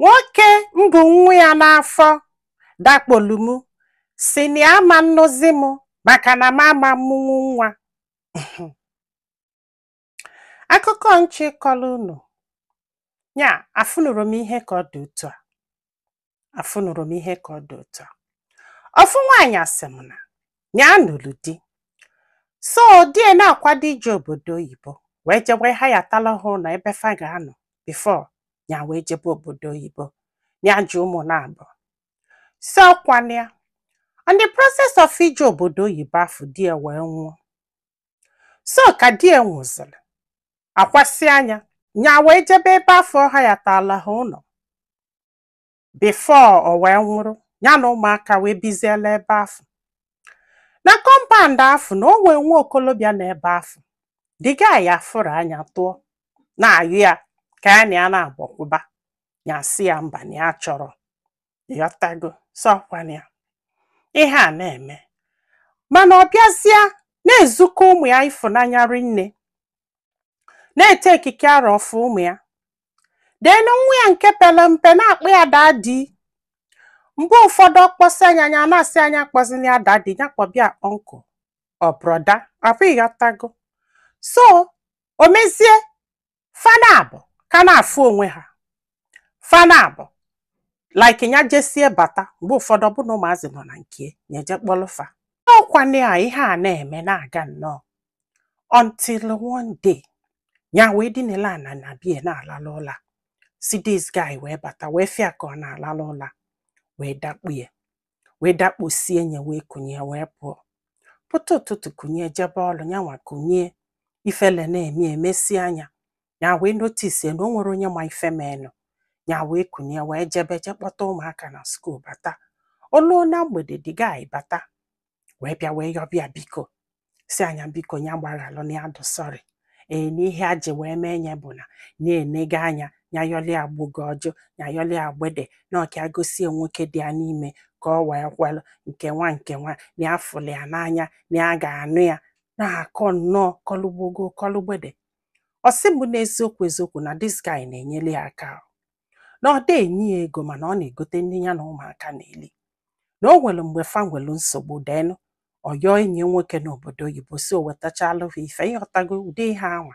Nwoke m bụ nwa ya n'afọ dakpolu m, si na ya ama nnụzi m maka na m ama mụnwu nwa. Akụkọ nchi kọrọ unu ya, afụnụrụ m ihe ka ọ dị otu a, afụnụrụ m ihe ka ọ dị otu a. Ofu nwaanyị asị m na ya nụrụ di, so di ya na-akwado ije obodo oyibo wee jebe ha ya tala ha ụlọ ebe fa ga-anọ before ya wee jebe obodo oyibo. Ya ji ụmụ na-abụ so ọkwana ya on the process of ije obodo oyibo afọ, di ya wee nwụọ. So ka di ya nwụzịrị, akwasị anya nya wee jebe ebe afọ ha ya tala ha ụlọ before o wee nwụrụ, ya na ụmụaka wee biziela ebe afọ na compound afọ. Na o nwee nwa okolobịa na ebe afọ, the guy afụrụ anya tụọ na-ayụ ya ka ya na ya na-agbakwụba. Ya sị ya mba, na ya chọrọ ịghọtago. Sọkwana ya ihe a na-eme, mana ọ bịazịa na-ezukọ ụmụ ya ịfụnanya rinne, na-ete ekike arọ ọfụ ụmụ ya. Denu nwa ya nke pere mpe na-akpụ ya daddy. Mgbe ụfọdụ ọkpọsị anya anya na-asị anya akpọzina ya daddy, ya kpọbịa uncle ọ brother akwa, ịghọtago. So o mezie fanabụ ka na-afụ onwe ha fanabụ like ya jesie bata. Mgbe ụfọdụ ọbụna ụmụazị nọ na nke ya eje kpọlụfa ọkwana ya. Ihe a na-eme na-aga nnọọ until one day ya wee dinela ana na bie na-alala ụla, si this guy wee bata wee fịa ka ọ na-alala ụla, wee dakpu ya, wee dakposie ya, wee kunye wee pụọ. Pụta ụtụtụ, kunye jebe ọlụ. Ya nwa kunye ifele na-eme emesi anya ya wee notice na o nwere onye ma ife menụ. Ya wee kunye wee jebe je kpọta ụmụaka na school bata. Oluo na mgbede, the guy bata wee bịa wee yọbịa biko, si anya biko, ya gbaghalụ, na ya dụ sorry. Ee, na ihe a ji wee mee nye bụ na na-enega anya ya yọli agbụgo ọjụ, ya yọli agbede na ọka gosie nwoke dị ya n'ime ka ọ wee kwelụ nke nwa nke nwa na ya fụlụ ya n'anya, na ya ga-anụ ya. Na-akọ nnọọ kọlụgbogo kọlụgbede. Ọ sị m n'eziokwu eziokwu na this guy na-enyere ya aka, na ọ dị enye ya ego, mana ọ na-egote nri ya na ụmụaka na-eli. Na o nwere mgbe fa nwere nsogbu, denụ ọyọọ enyi ya nwoke n'obodo oyibo si o wetachalụ ha ife, ịghọtago, ụdị ihe anwa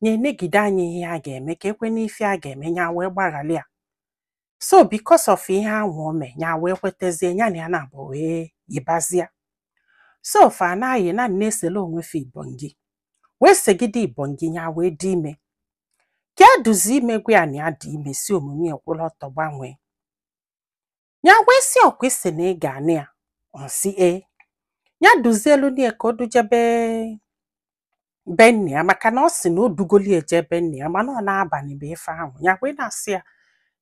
ya enegide anya ihe a ga-eme ka ekwe n'ife a ga-eme ya wee gbaghalị ya. So because of ihe anwa o mee, ya wee kwetezie ya na ya na-abụ wee yibazia. So fa anaghị na na-esele onwe fa ibongi wee segide ibongi, ya wee dị ime. Ka eduzi ime gwa ya na ya dị ime, si omume ekwụla ọtọ gbanwee. Ya wee sị ọkwa isi na ị ga-anụ ya. Ọ sị ee. Ya duzielu ya ka o dujebe be nna ya, maka na ọ sị na o dugoli eje be nna ya, mana ọ na-abalị bụ ife ahụ. Ya wee na-asị ya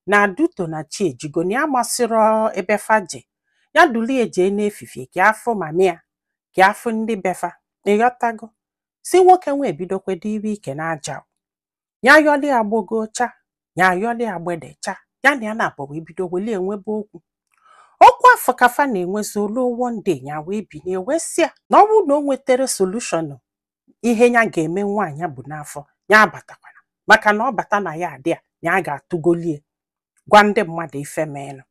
na duto na chi ejigo, na ya masịrọ ebe fa je, ya dulie jee n'efifie ka afụ mami ya, ka afụ ndị befa, ịghọtago. Si nwoke nwe ebidokwe iwe ike na aja ya yọli agbogo cha, ya ayọli agbede cha, ya na ya na-abụ wee bido welie enwebe okwu. Okwu afọ ka fa na-enwezi olu. One day ya wee binie wee sị ya na ọ bụrụ na o nwetara solution ihe ya ga-eme nwaanyị bụ n'afọ ya abatakwana, maka na ọ bata na ya adị ya, ya ga-atụgolie gwa ndị mmadụ ife meenụ.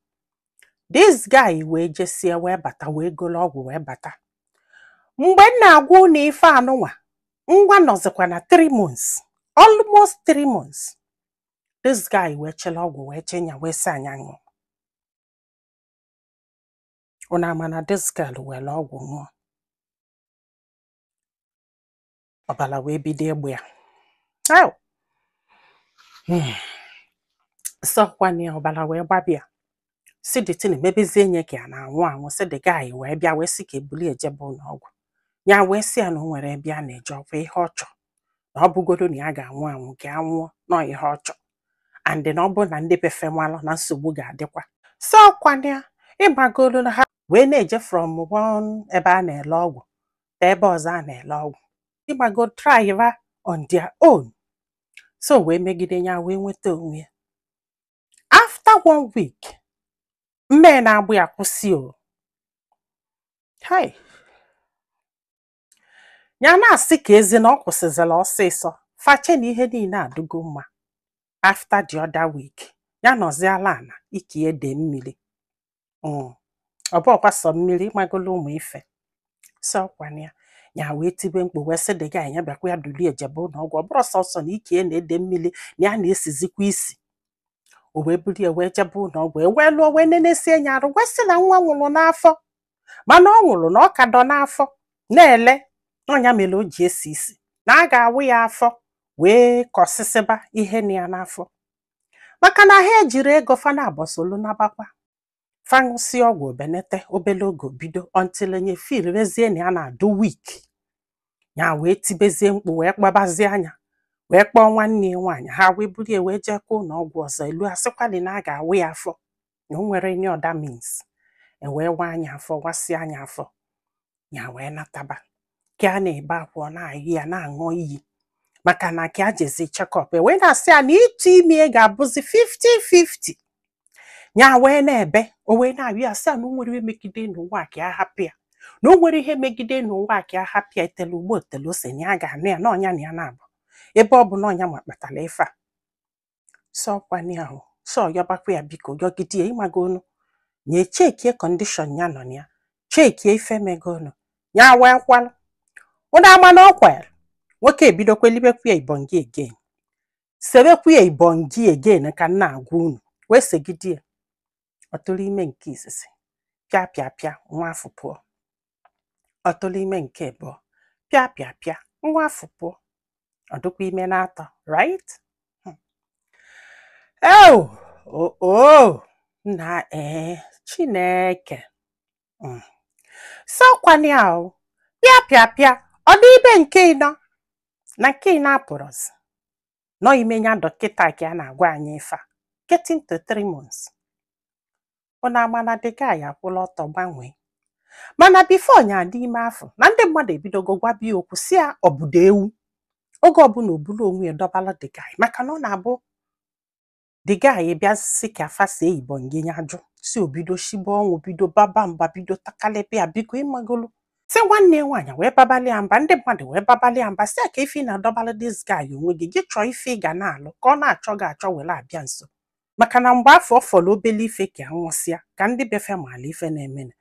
This guy wee jesie wee bata wee golo ọgwụ wee bata. Mgbe m na-agwa unu ife anụnwa, ngwa nọzikwa na 3 months, almost 3 months. This guy wee chịla ọgwụ wee chenya wee sị anya ṅụọ. Unu ama na this girl were ọgwụ ṅụọ, ọbara wee bido ịgbụ ya. Au! Sọkwana ya ọbara wee gbabịa, si the thing mebezie nye ka ya na-anwụ anwụ. Si the guy wee bịa wee sị ka ebuli ejebe ụlọ ọgwụ. Ya wee sị ya na o nwere ebe a na-eje, ọkwa ihe ọ chọ na ọ bụgodo na ya ga-anwụ anwụ ka ya nwụọ nọ ihe ọ chọ, and na ọ bụrụ na ndị befe malụ na nsogbu ga-adịkwa. So ọkwana ya ịgbagolu na ha wee na-eje from one ebe a na-ele ọgwụ to ebe ọzọ a na-ele ọgwụ, ịgbago try on their own. So wee megide ya wee nweta onwe ya. After one week, mme na-agbụ ya kwụsị o. Hai, ya na-asị ka ezi na ọ kwụsịzịla ọsịsọ fache na ihe niile adịgo mma. After the other week, Ya nọziala ana ike ede mmiri. Ọ bụ ọkwa sọ mmiri ịmagolo ụmụ ife sọ ọkwana ya. Ya wee tibe mkpu wee sị, "The guy ya bịakwa, ya dulie ejebe ụlọ ọgwụ. Ọ bụrụ sọsọ na ike na-ede mmiri na ya na-esizikwa isi." O wee buru ya wee jebe ụlọ ọgwụ, e wee lụọ, wee nenesie ya arụ, wee sị na nwa nwụrụ n'afọ, mana ọ nwụrụ na ọ ka dọ n'afọ na-ele ọnya mere o ji esi isi, na a ga-awụ ya afọ wee kọsịsịba ihe na ya n'afọ, maka na ha ejiri ego fana abọsolu nabakwa faṅụsị ọgwụ benete obele oge bido until nye feel na ya na-adụ weak. Ya wee tibezie mkpu, wee kpabazie anya, wee kpọọ nwanne ya nwaanyị, ha wee buru ya wee jekwa ụlọ ọgwụ ọzọ. Elu asịkwali na a ga-awụ ya afọ, na o nwere any other means. E wee waa anya afọ, wasịa anya afọ. Ya wee nataba ka a na-ebe akwa, ọ na-ayị ya, na-aṅụ iyi, maka na ka a jezi check-up, e wee na-asị ya na ịtụ ime ga-abụzi 50-50. Ya wee na-ebe, o wee na-arịọ ya, sị ya na o nwere ihe megide n'ụwa a ka ya hapụ ya, na o nwere ihe megide n'ụwa a ka ya hapụ ya. Etele ugbo otele ose na ya ga-anụ ya na ọnya na ya na-abụ ebe ọ bụ na ọnya ma kpatara ife a sọkwana ya. Ahụ sọ yọbakwa ya, biko yọgide ya, ịmagonu nye checkie condition ya nọ na ya, checkie ife megonu ya. Wee kwalụ ụnụ ama na ọ kwere nwoke ebidokwa elibekwu ya ibongi again, sebekwu ya ibongi again ka m na-agwa unu, wee segide ya. Ọ tụrụ ime nke izizi, pịa pịa pịa, nwa afọ pụọ. Ọ tụrụ ime nke abụọ, pịa pịa pịa, nwa afọ pụọ. Ọ dịkwa ime na-atọ, right? Eo o nna, ee, Chineke. Sọkwana ya o, pịa pịa pịa, ọ dị ibe nke ịnọ na nke ịnọ apụrụzi nọ ime ya. Dọkịta ka a na-agwa anyị ife a, getting to 3 months, ụnụ ama na the guy akwụla ọtọ gbanwee. Mana before nya adị ime afọ na ndị mmadụ ebidogo gwaba ya okwu, si ya ọbụdo ewu oge ọbụla o buru onwe ya dọbala the guy, maka na ọ na-abụ the guy bịa sị ka afa see ibongi, ya jụ, si obido shibe ọnwụ, bido baba mba, bido takalịpịa ya, biko ịmagolu si nwanne ya nwaanyị wee babalị ya mba, ndị mmadụ wee babalị ya mba, si ya ka ife ị na-adọbalị this guy onwe gị, gị chọọ ife ị ga na-alụ ka ọ na-achọ gị achọ were abịa nso, maka na mgbe afọ ọ fọrọ obele ife ka nwụsịa, ka ndị befe maala ife na-emene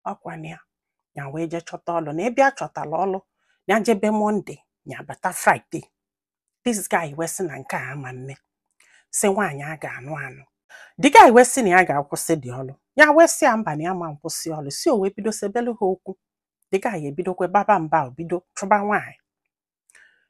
ọkwana ya. Ya wee jee chọta ọlụ, na ebe a chọtara ọlụ, ya jebe Monday, ya bata Friday. This guy wee sị na nke a ama mme, sị nwaanyị a ga-anụ anụ. The guy wee sị na ya ga-akwụsị dị ọlụ. Ya wee sị ya mba, na ya ma nkwụsị ọlụ. Si o wee bido sebelu ha okwu, the guy ebidokwe baba mba, o bido chụba nwaanyị.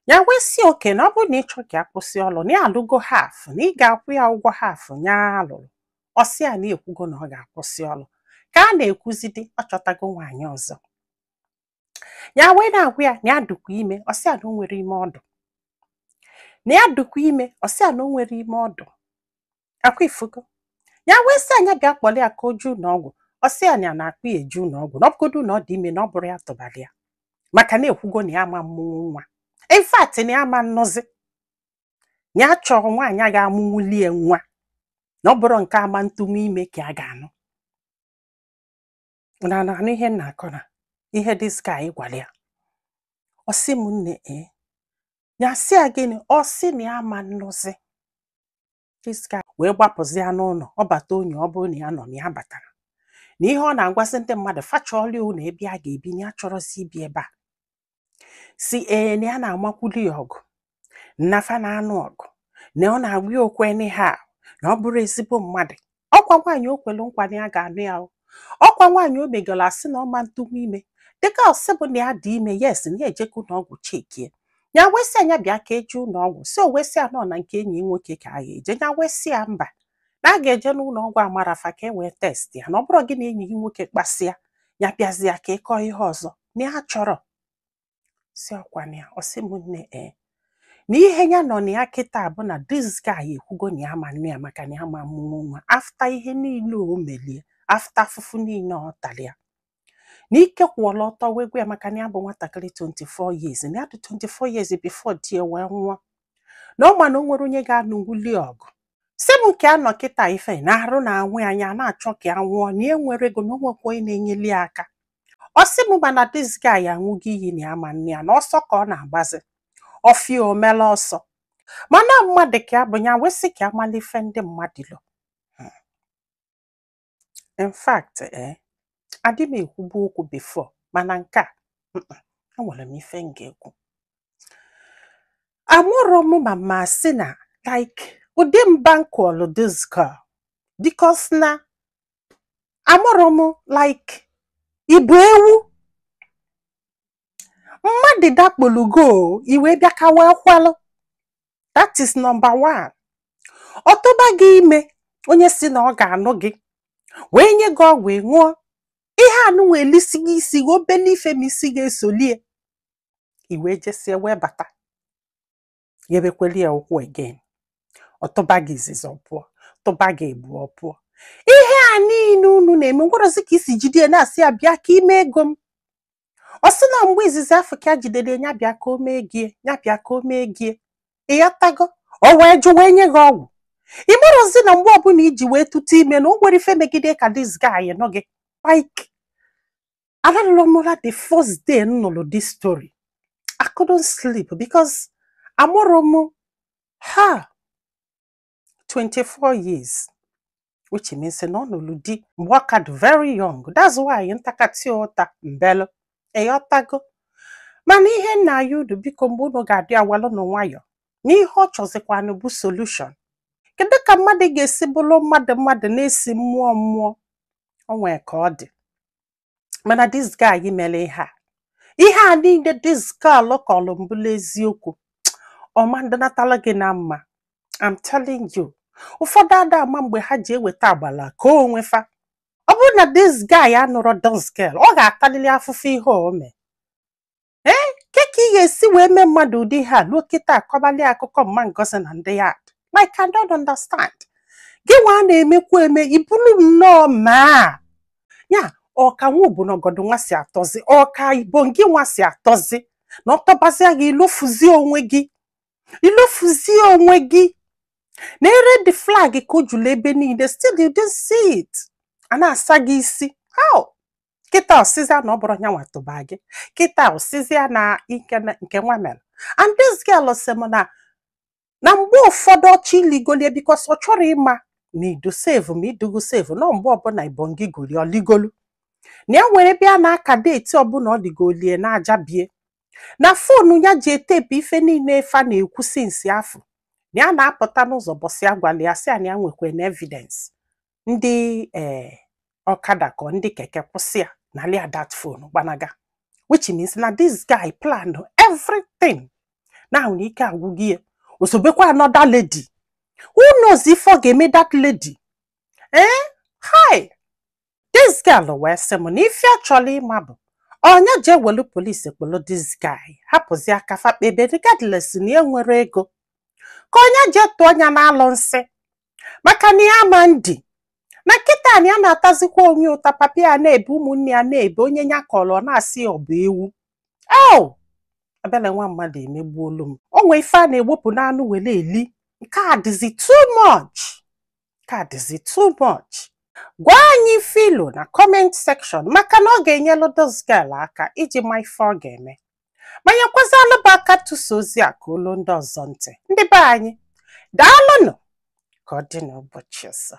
Ya wee sị oke na ọ bụrụ na ị chọ ka ya kwụsị ọlụ, na ya alụgo half, na ị ga-akwụ ya ụgwọ half ya alụrụ. Ọ sị ya na ekwugo na ọ ga-akwụsị ọlụ. Ka a na-ekwuzidi, ọ chọtago nwaanyị ọzọ. Ya wee na-agwa ya na ya dụkwa ime. Ọ sị ya na o nwere ime ọdụ, na ya dụkwa ime. Ọ sị ya na o nwere ime ọdụ akwa ifugo. Ya wee sị anya bịa kpọrọ ya ka o jee ụlọ ọgwụ. Ọ sị ya na ya na-akpụ ya eje ụlọ ọgwụ, na ọ bụgodu na ọ dị ime, na ọ bụrụ ya tụbara ya, maka na ekwugo na ya ama mmụnwụ nwa, in fact na ya ama nnụzi, na ya chọrọ nwaanyị a ga-amụnwulie nwa, na ọ bụrụ nke ama ntụnwu ime ka a ga-anụ na na-anụ ihe m na-akọ na ihe this guy gwara ya. Ọ sị m, nne, ee, ya sị ya gịnị? Ọ sị na ya ama nnụzi. This guy wee gbapụzi ya n'ụlọ. Ọ bata onye ọ bụrụ na ya nọ na ya batara na ihe ọ na-agwasị ndị mmadụ fachọọla ụlọ ebe a ga-ebi, na ya chọrọzi ibi ebe a. Si ee, na ya na-amakwuli ya ọgụ, nnafa na-anụ ọgụ, na ọ na-agwa ya okwu anyhow, na ọ bụrụ ezigbo mmadụ. Ọkwa nwaanyị o kwelu nkwa na ya ga-anụ ya o. Ọkwa nwaanyị o megoro asị na ọ ma ntụnwu ime, dịka ọsị bụ na ya dị ime. Yes, na ya ejekwa ụlọ ọgwụ checkie. Ya wee sị anya bịa ka eje ụlọ ọgwụ. Si o wee sị ya nọ na nke enyi ya nwoke ka a ga-eje. Ya wee sị ya mba, na a ga-eje n'ụlọ ọgwụ amarafa ka e wee test ya, na ọ bụrụ gị na enyi gị nwoke kpasịa, ya bịazịa ka ịkọ ihe ọzọ na ya chọrọ. Si ọkwana ya. Ọ sị m, nne, ee, na ihe ya nọ na ya kịta bụ na this guy ekwugo na ya ma nne ya, maka na ya ma mụnwụ nwa after ihe niile o melie, after afụfụ niile ọ tara ya, na ike kwụọla ọtọ wee gwa ya, maka na ya bụ nwatakịrị 24 years, na ya dị 24 years before di ya wee nwụọ, na ọ ma na o nwere onye ga-anụwuli ọgụ. Si m nke anọ kịta ife na arụ na anwụ ya, anya na-achọ ka ya nwụọ, na e nwere ego, na o nwekwa onye na-enyeli ya aka. Ọ sị m mana this guy anwụgo iyi na ya ma nne ya, na ọsọ ka ọ na-agbazi ọfịa omela ọsọ, mana mmadụ ka ya bụ ya wee sị ka amala ife ndị mmadụ lụ. In fact, adị m ekwubu okwu before, mana nke a, enwere m ife m ga-ekwu. Amụrụ m ma ma sị na like ụdị mba nkọlụ this girl, because na amụrụ m like ịbụ ewu mmadụ dakpolugo iwe bịa ka wee kwelụ. That is number one. Ọ tụba gị ime, onye si na ọ ga-anụ gị wee nye gị ọgwụ ị ṅụọ, ihe anụ wee lisi gị isi gị obele ife ma isi ga-esolie, i wee jesie wee bata ghebekweli ya ụkwụ again. Ọ tụba gị izizi, ọ pụọ, tụba gị ebu, ọ pụọ. Ihe a niile unu na-eme ngwarozi ka isi jide ya na-asị ya bịa ka ime ego m. Ọ sị na mgbe izizi afọ ka ya jidere ya bịa ka o mee gị, ya bịa ka o mee gị, ịghọtago? O wee jụ wee nye gị ọgwụ. Ị marọzi na mgbe ọbụla iji wee tụta ime na o nwere ife megide ka this guy nọ gị. Like, alarụrụ m ụra the first day m nụrụ this story. I couldn't sleep because amụrụ m ha 24 years, which means na ọ nụrụ di mgbe ọ ka dị very young. That's why ntakatị ụta mbelụ, ịghọtago? Mana ihe nna ya unu, biko, mgbe unu ga-adị awalụnụ nwayọ n'ihe ọ chọzikwanụ bụ solution. Kedu ka mmadụ ga-esi bụrụ mmadụ mmadụ na-esi mmụọ mmụọ? O nwee ka ọ dị, mana this guy mere ihe a, ihe a niile this girl kọrọ mbụlụ eziokwu, ọma ndịnatala gị na mma. I'm telling you, ụfọdụ ada ama mgbe ha ji eweta agbala ka o onwe fa. Ọ bụrụ na this guy anụrọ this girl, ọ ga-atalili afụfụ ihe o mee. Ee, ke ka ị ga-esi wee mee mmadụ ụdị ihe a luo kịta akọbali akụkọ mma Ngozi na ndị ya? Like, I don't understand. Gị nwa a na-emekwu eme ibulu nnọọ maa ya ọka nwa obonogodo nwa si atọzi ọka ibo gị nwa si atọzi na ọtọbazia gị, ilofuzie onwe gị, ilofuzie onwe gị na red flag ka o julu ebe niile. Still you didn't see it. A na-asa gị isi how? Kịta ọsịzịa na ọ bụrụ nyanwa tụba gị, kịta ọsịzịa na ike nke nwa mere. And this girl sị m na mgbe ụfọdụ ọchị ligolie because ọ chọrọ ịma ma idu save ma idugu save nọ. Mgbe ọbụla ibongi goli ọligolu na ya nwere ebe a na-aka date ọbụla ọ ligolie na-aja bie na phone ya ji etepu ife niile fa na-ekwu since afọ na ya na-apụta n'ụzọ bọsị agwala ya sị ya na ya nwekwa na evidence ndị ee ọkada ka ndị keke kwụsị ya na lia that phone gbanaga, which means na this guy plan everything now na ike agwụghị ya, osobekwa another lady. Who knows if ọ ga-eme that lady? Eh, hi, this girl wee sị m na ife ọ chọrọ ịma bụ onye jee welu police kpụlụ this guy, hapụzi aka fa kpebe, regardless na ya nwere ego, ka onye jee tụọ ya n'alụ nsị, maka na ya ama ndị na nkịta na ya na-atazikwa onwe ụta. Papa ya na-ebe, ụmụnne ya na-ebe, onye ya kọrọ ọ na-asị ya ọ bụ ewu. Oh, ebele nwa mmadụ emegbuolu m. O nwee ife a na-ewepụ n'anụ were eli. Nke a dịzi too much, nke a dịzi too much. Gwa anyị filo na comment section, maka na ọ ga-enyelu this girl aka iji ma ife ọ ga-eme, ma nyekwazalụ bụ aka tụsa ozi a ka olu ndị ọzọ ntị. Ndị be anyị, daalụnụ. Ka ọ dị n'ụbọchị ọzọ.